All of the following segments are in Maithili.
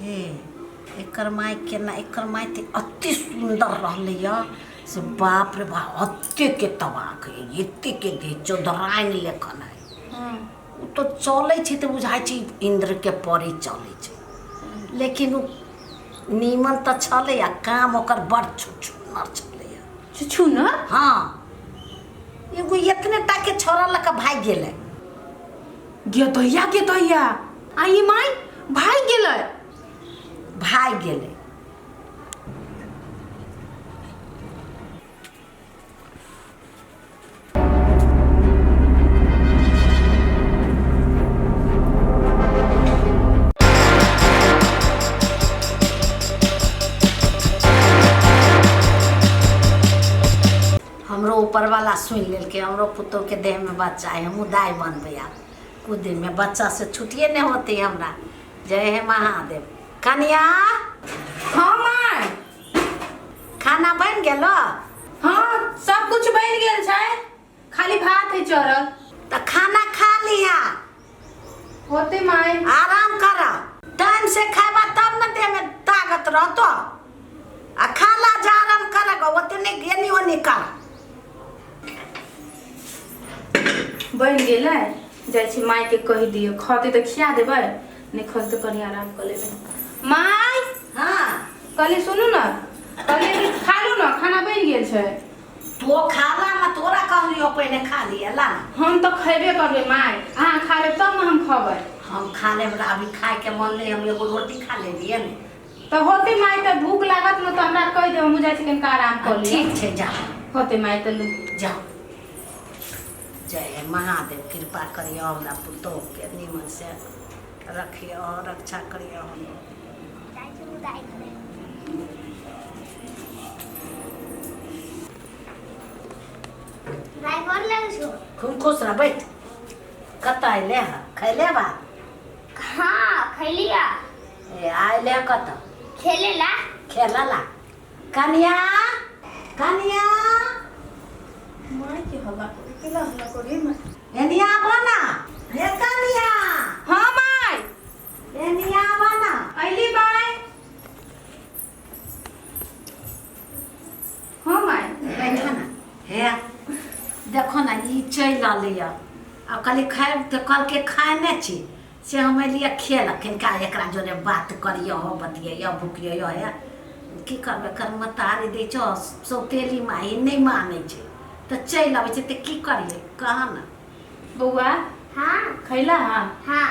हे एकर माय केना एकर माय तऽ अति सुन्दर रहलैए से बाप रे बाप एतेके तबाक है एतेके देह चौधराइन लेखन है ओ तऽ चलै छै तऽ बुझाइ छै इन्द्रके परी चलै छै लेकिन ओ नीमन तऽ छलै आ काम ओकर बड़ छुछुन्नर छलैए छुछुन्नर हँ एगो एतने टाके छोड़ा लऽ कऽ भागि गेलै गेतैया गेतैया आ ई माय भागि गेलै भागि गेलै हमरो ऊपरवाला सुनि लेलकै हमरो पुतोहके देहमे बच्चा है हमहूँ दाइ बनबै आब कुछ दिनमे बच्चासँ छुट्टिए नहि होतै हमरा जय हे महादेव कनिया हाँ माय खाना बनि गेलो हाँ सब कुछ बनि गेल छै खाली भात है चढ़ल तऽ खाना खा लिहा होते माय आराम कर टाइम से खाबा तब न देह में ताकत रहतो आ खाला जा आराम कर ओतने एनी ओनी कर बनि गेलै जाइ छी मायके कहि दियौ खतै तऽ खिया देबै नहि खतै तऽ कनि आराम कऽ लेबै माय हाँ कहली सुनू ने कहली कि खा लू ने खाना बनि गेल छै तो खाला ना तोरा कहलियो पहले खा लिया ला ना। हम तऽ खयबे करबै माय अहाँ खा लेब तब ने हम खबै हम खा लेब हमरा अभी खाए के मन नहीं हम एगो रोटी खा लेलिए ने तऽ होतै माय तऽ भूख लागत ने तऽ हमरा कहि देब हमहूँ जाइ छी कनिका आराम कऽ लिअ ठीक छै जा होतै माय तऽ लू जाओ जय हे महादेव कृपा करियो हमरा पुतोह के नीमन से रखियो रक्षा करियो दाइ गोर लगै छौ खूब खुश रह बैठ कतऽ अयले हँ खैले बा हाँ खैलिया ए अयले हँ कतऽ खेले ला खेलऽ ला कनिया कनिया माय के हल्ला करी केला हल्ला करी माय एनी आबऽ ना हे कनिया हाँ माय एनी आबऽ ना अइली माय हाँ माय बैठो ना हे देखो ना ई चलि रहलैए आ कहली खायब तऽ कहलकै खाने छी से हम एलियै खेल किनका एकरा जोरे बात करियौ हो बतियैयौ भुकियैयौ हे की करबै एकर महतारी दै छौ सौतेली माइ नहि मानै छै तऽ चलि अबै छै तऽ की करियै कह ने बौआ हाँ खैला हाँ हाँ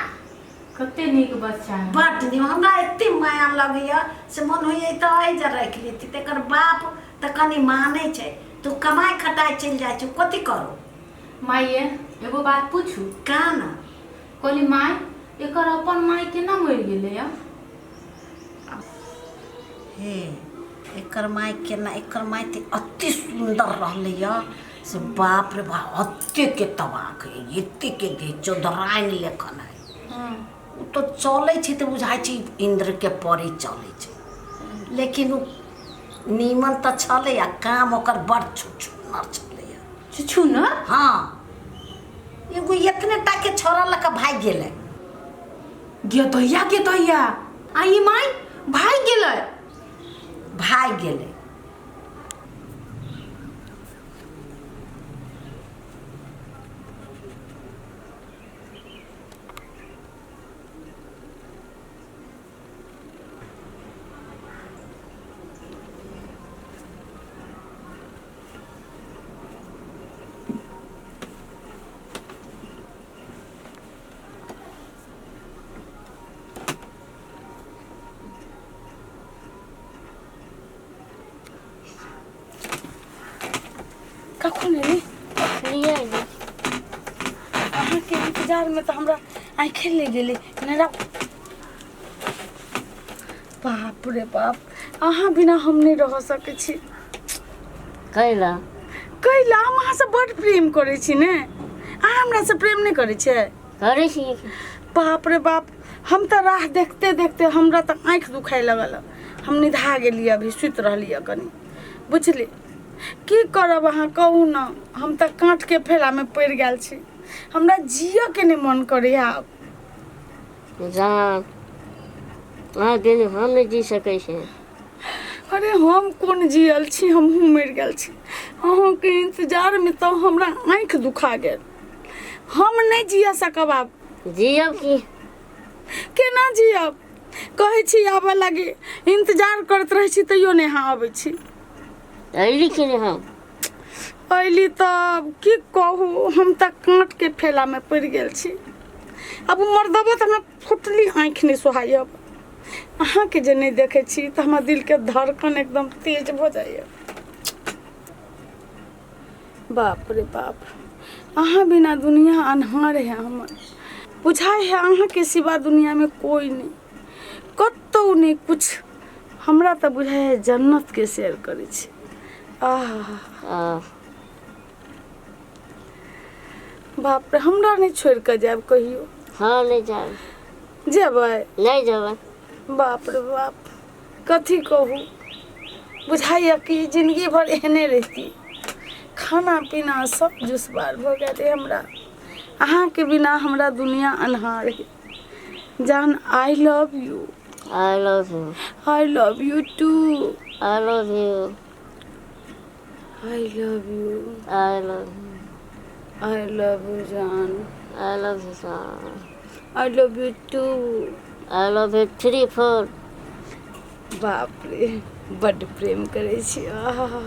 कते नीक बच्चा है बड्ड नीक हमरा एते माया लगैए से मन होइए तऽ एहि जे राखि लेती तकर बाप तऽ कनि मानै छै तऽ ओ कमाइ खटाइ चलि जाइ छै कथी करू माइये एगो बात पूछू कह ने कहली माय एकर अपन माय केना मरि गेलै या हे एकर माय केना एकर माय तऽ अति सुन्दर रहलैए से बाप रे बाप एतेके तबाक है एतेके देह चौधराइन लेखन है ओ तऽ चलै छै तऽ बुझाइ छै इन्द्रके परी चलै छै लेकिन ओ नीमन तऽ छलै आ काम ओकर बड़ छुछुन्नर छलैए छुछुन्नर हँ एगो एतने टाके छोड़ा लऽ कऽ भागि गेलै गेतैया गेतैया आ ई माय भागि गेलै भागि गेलै कखन एली अखनी अयली अहाँके इंतजारमे तऽ हमरा आँखे लागि गेलै नरा बाप रे बाप अहाँ बिना हम नहि रह सकै छी कैला कैला हम अहाँसँ बड्ड प्रेम करै छी ने अहाँ हमरासँ प्रेम नहि करै छियै करै छी बाप रे बाप हम तऽ राह देखते देखते हमरा तऽ आँखि दुखाय लगल हम निधा गेलियै अभी सुति रहलियै कनि बुझली की करब अहाँ कहू ने हम तऽ काँटके फेरामे पड़ि गेल छी हमरा जियऽके नहि मन करैए आब जान अहाँ बिनु हम नहि जी सकै छी। अरे हम कोन जियल छी, हमहूँ मरि गेल छी। अहाँके इंतजारमे तऽ हमरा आँखि दुखा गेल। हम नहि जिया सकब आब। जियब की? केना जियब? कहै छी आबऽ लागी, इंतजार करैत रहै छी तैयो नहि अहाँ अबै छी। अयली कि नहि हम? अयली तऽ की कहू, हम तऽ काँटके फेलामे पड़ि गेल छी। आब मर्दबो तऽ हमरा फुटली आँखि नहि सोहाइए। अब अहाँके जे नहि देखै छी तऽ हमरा दिलके धड़कन एकदम तेज भऽ जाइए। बाप रे बाप, अहाँ बिना दुनिया अन्हार है। हमर बुझाइ है अहाँके सिवा दुनियामे कोइ नहि, कतहु नहि कुछ। हमरा तऽ बुझाइ है जन्नतके शेयर करै छी। आह बाप रे, हमरा नहि छोड़ि कऽ जायब कहियो। हँ, नहि जायब। जेबै? नहि जेबै। बाप रे बाप, कथी कहू, बुझाइए कि जिंदगी भर एहने रहिती। खाना पीना सब जुसबार भऽ गेल है हमरा। अहाँके बिना हमरा दुनिया अन्हार है। जान, I love you. I love you. I love you too. I love you. I love you. I love you. I love you जान। I love you जान। I love you too. I love you 3 4। बाप रे, बड्ड प्रेम करै छी। आहा।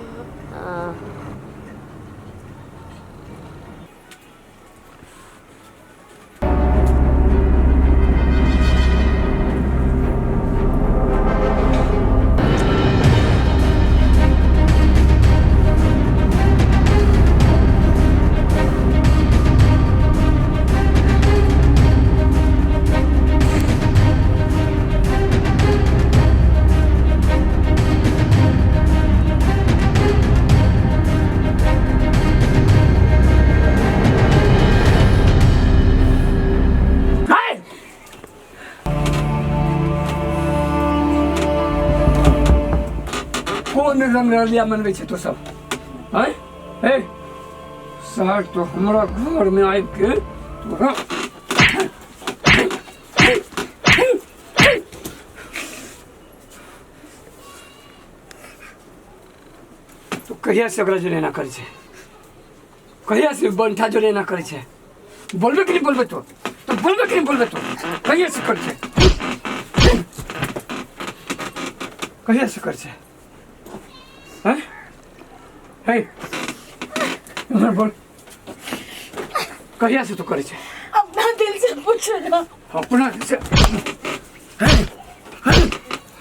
कोन रंग रलिया मनबै छै तो सब? आँय हे सर, तो हमरा घर में आबि के तोरा तो कहिया से ओकरा जोरे एना करै छै? कहिया से बंठा जोरे एना करै छै? बोलबे कि नहि बोलबे तो? तो बोलबे कि नहि बोलबे तो? कहिया से करै छै? कहिया से करै छै? हैं हे, इम्हर बोल, कहिया से तू करै छै? अपना दिल से पूछो ना। अपना दिल से? हैं हैं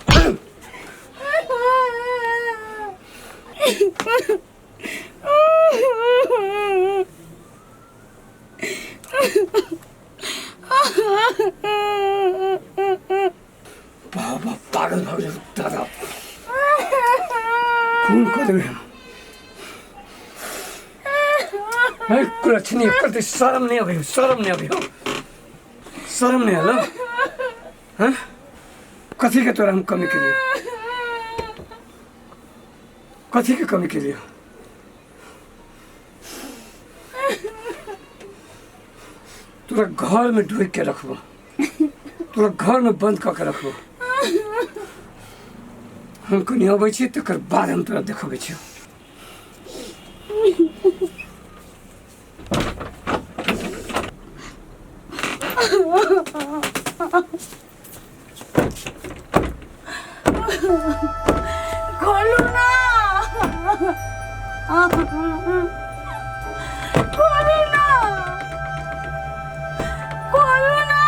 हैं। बाबा पागल भऽ गेल दादा, खून कऽ देबै हम। हे कुलक्षणी, एकर शरम नहि अबै? शरम नहि अबै? शरम नहि आयल? हैं, कथी के तोरा हम कमी केलियौ? कथी के कमी केलियौ? तोरा घर में ढोक के रखबो, तोरा घर में बंद कऽ के रखबो। हम कनि अबै छी, तकर बाद हम तोरा देखबै छियौ। खोलू ना, खोलू ना, खोलू ना।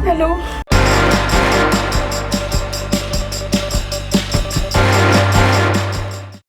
हेलो।